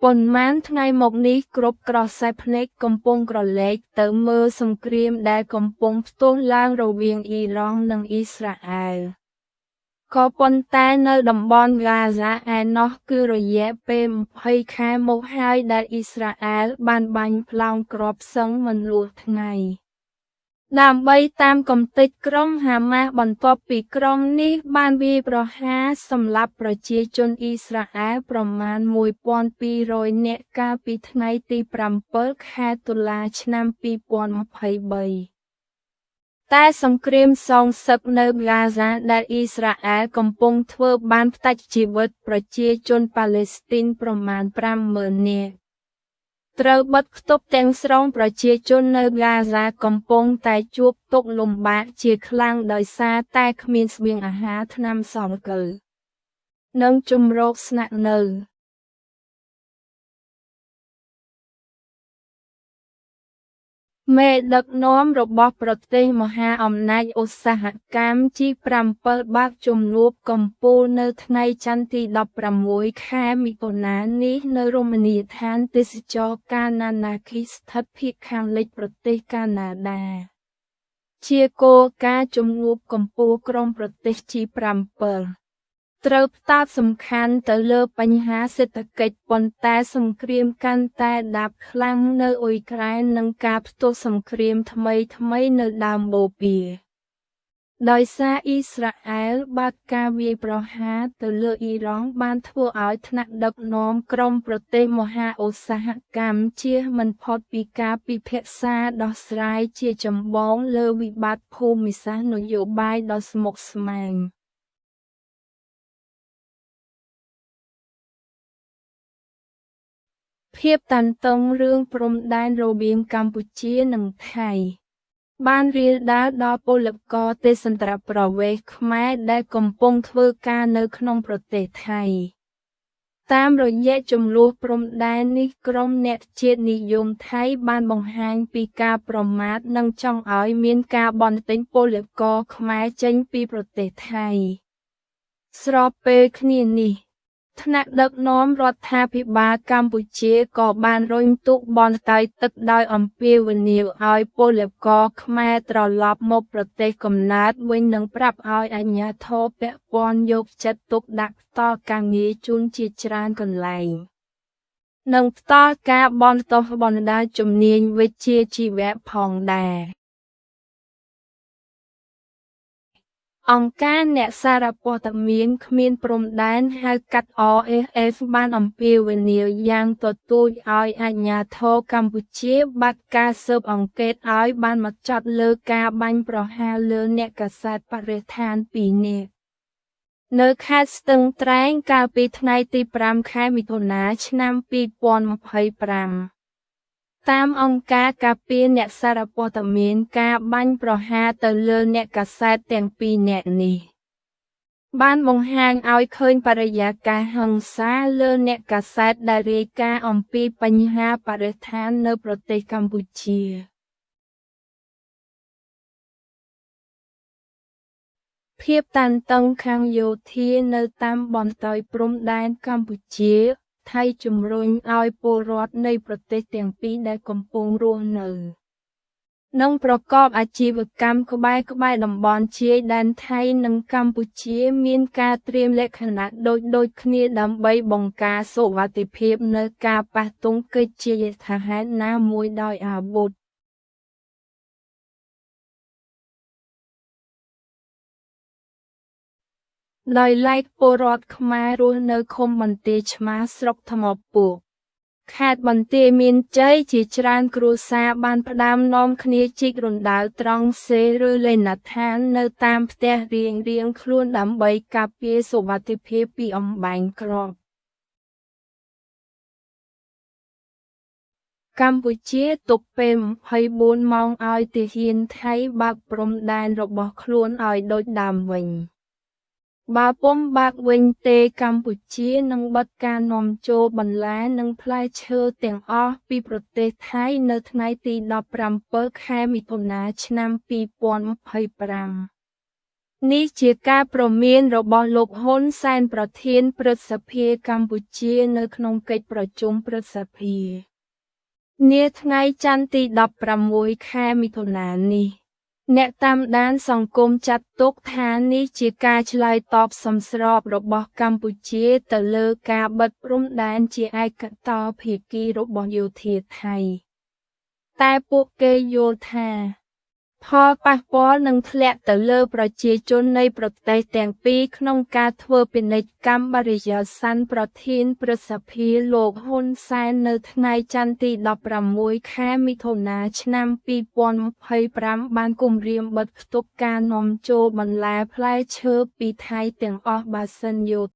ប៉ុន្មានថ្ងៃមកនេះគ្រប់ក្រសែភ្នែកកំពុងក្រឡេកទៅមើលសង្គ្រាមដែលកំពុងផ្ទុះឡើងរវាងអ៊ីរ៉ង់និងអ៊ីស្រាអែលក៏ប៉ុន្តែនៅតំបន់ហ្គាហ្សាឯណោះគឺរយៈពេល20ខែមកហើយដែលអ៊ីស្រាអែលបានបាញ់ផ្លោងគ្រាប់សឹងមិនលួសថ្ងៃដើម្បីតាមកម្ទេចក្រុមហាម៉ាស់បន្ទាប់ពីក្រុមនេះបានវាយប្រហារសម្លាប់ប្រជាជនអ៊ីស្រាអែលប្រមាណ 1200 នាក់កាលពីថ្ងៃទី7ខែតុលាឆ្នាំ2023តែសង្គ្រាមសងសឹកនៅហ្គាហ្សាដែលអ៊ីស្រាអែលកំពុងធ្វើបានផ្ដាច់ជីវិតប្រជាជនប៉ាឡេស្ទីនប្រមាណ 50,000 នាក់ត្រូវបិទខ្ទប់ទាំងស្រុងប្រជាជននៅហ្គាហ្សាកំពុងតែជួបទុក្ខលំបាកជាខ្លាំងដោយសារតែគ្មានស្បៀងអាហារថ្នាំសង្កូវនិងជម្រកស្នាក់នៅមេដឹកនាំរបស់ប្រទេសមហាអំណាចឧស្សាហកម្ម G7 បើកជំនួបកំពូលនៅថ្ងៃច័ន្ទទី16ខែមិថុនានេះនៅរមណីយដ្ឋានទេសចរណ៍កាណាណាគីស្ថិតភាគខាងលិចប្រទេសកាណាដាជាគោលការណ៍ជំនួបកំពូលក្រុមប្រទេស G7 ត្រូវផ្ដោតសំខាន់ទៅលើបញ្ហាសេដ្ឋកិច្ចប៉ុន្តែសង្គ្រាមកាន់តែដាប់ខ្លាំងនៅអ៊ុយក្រែននិងការផ្ទុះសង្គ្រាមថ្មីៗនៅដើមបូព៌ាដោយសារអ៊ីស្រាអែលបើកការវាយប្រហារទៅលើអ៊ីរ៉ង់បានធ្វើឲ្យថ្នាក់ដឹកនាំក្រុមប្រទេសមហាឧស្សាហកម្មជៀសមិនផុតពីការពិភាក្សាដោះស្រាយជាចម្បងលើវិបត្តិភូមិសាស្ត្រនយោបាយដ៏ស្មុគស្មាញភាពតានតឹងរឿងព្រំដែនរវាងកម្ពុជានិងថៃបានរាលដាលដល់ពលករទេសន្តរប្រវេសន៍ខ្មែរដែលកំពុងធ្វើការនៅក្នុងប្រទេសថៃតាមរយៈជម្លោះព្រំដែននេះក្រុមអ្នកជាតិនិយមថៃបានបង្ហាញពីការប្រមាថនិងចង់ឲ្យមានការបន់ទិញពលករខ្មែរចេញពីប្រទេសថៃស្របពេលគ្នានេះថ្នាក់ដឹកនាំរដ្ឋាភិបាលកម្ពុជាក៏បានរុញទូកបន់តៃទឹកដោយអំពាវនាវឲ្យពលករខ្មែរត្រឡប់មកប្រទេសកំណើតវិញនិងប្រាប់ឲ្យអាជ្ញាធរពាក់ព័ន្ធយកចិត្តទុកដាក់ផ្ដល់ការងារជូនជាច្រើនកន្លែងនិងផ្ដល់ការបន់ទោសបណ្ដាជំនាញវិជ្ជាជីវៈផងដែរអង្គការអ្នកសារព័ត៌មានគ្មានព្រំដែនហៅកាត់ RSF បានអំពាវនាវយ៉ាងទទូចឲ្យអាជ្ញាធរកម្ពុជាបើកការស៊ើបអង្កេតឲ្យបានហ្មត់ចត់លើការបាញ់ប្រហារលើអ្នកកាសែតបរិស្ថាន2នាក់នៅខេត្តស្ទឹងត្រែងកាលពីថ្ងៃទី5ខែមិថុនាឆ្នាំ2025តាមអង្គការការពារអ្នកសារព័ត៌មានការបាញ់ប្រហារទៅលើអ្នកកាសែតទាំងពីរនាក់នេះបានបង្ហាញឲ្យឃើញបរិយាកាសហិង្សាលើអ្នកកាសែតដែលរាយការណ៍អំពីបញ្ហាបរិស្ថាននៅប្រទេសកម្ពុជាភាពតានតឹងខាងយោធានៅតាមបណ្ដោយព្រំដែនកម្ពុជាថៃជំរុញឲ្យពលរដ្ឋនៃប្រទេសទាំងពីរដែលកំពុងរស់នៅនិងប្រកបអាជីវកម្មក្បែរៗតំបន់ជាយដែនថៃនិងកម្ពុជាមានការត្រៀមលក្ខណៈដូចៗគ្នាដើម្បីបង្ការសុវត្ថិភាពនៅការប៉ះទង្គិចជាយថាហេតុណាមួយដោយអាវុធដោយឡែកពលរដ្ឋខ្មែររស់នៅឃុំបន្ទាយឆ្មារស្រុកថ្មពួកខេត្តបន្ទាយមានជ័យជាច្រើនគ្រួសារបានផ្ដើមនាំគ្នាជីករណ្ដៅត្រង់សេឬលេណដ្ឋាននៅតាមផ្ទះរៀងៗខ្លួនដើម្បីការពារសុវត្ថិភាពពីអំបែងគ្រាប់កម្ពុជាទុកពេល24ម៉ោងឲ្យទាហានថៃបើកព្រំដែនរបស់ខ្លួនឲ្យដូចដើមវិញបើពុំបើកវិញទេកម្ពុជានឹងបិទការនាំចូលបន្លែនិងផ្លែឈើទាំងអស់ពីប្រទេសថៃនៅថ្ងៃទី17ខែមិថុនាឆ្នាំ2025 នេះជាការព្រមានរបស់លោកហ៊ុនសែនប្រធានព្រឹទ្ធសភាកម្ពុជានៅក្នុងកិច្ចប្រជុំព្រឹទ្ធសភានាថ្ងៃច័ន្ទទី16ខែមិថុនានេះអ្នកតាមដានសង្គមចាត់ទុកថានេះជាការឆ្លើយតបសមស្របរបស់កម្ពុជាទៅលើការបិទព្រំដែនជាឯកតោភាគីរបស់យោធាថៃតែពួកគេយល់ថាផលប៉ះពាល់នឹងធ្លាក់ទៅលើប្រជាជននៃប្រទេសទាំងពីរក្នុងការធ្វើពាណិជ្ជកម្មបរិយាសន្នប្រធានព្រឹទ្ធសភាលោកហ៊ុនសែននៅថ្ងៃច័ន្ទទី16ខែមិថុនាឆ្នាំ2025បានគំរាមបិទខ្ទប់ការនាំចូលបន្លែផ្លែឈើពីថៃទាំងអស់បើសិនយោ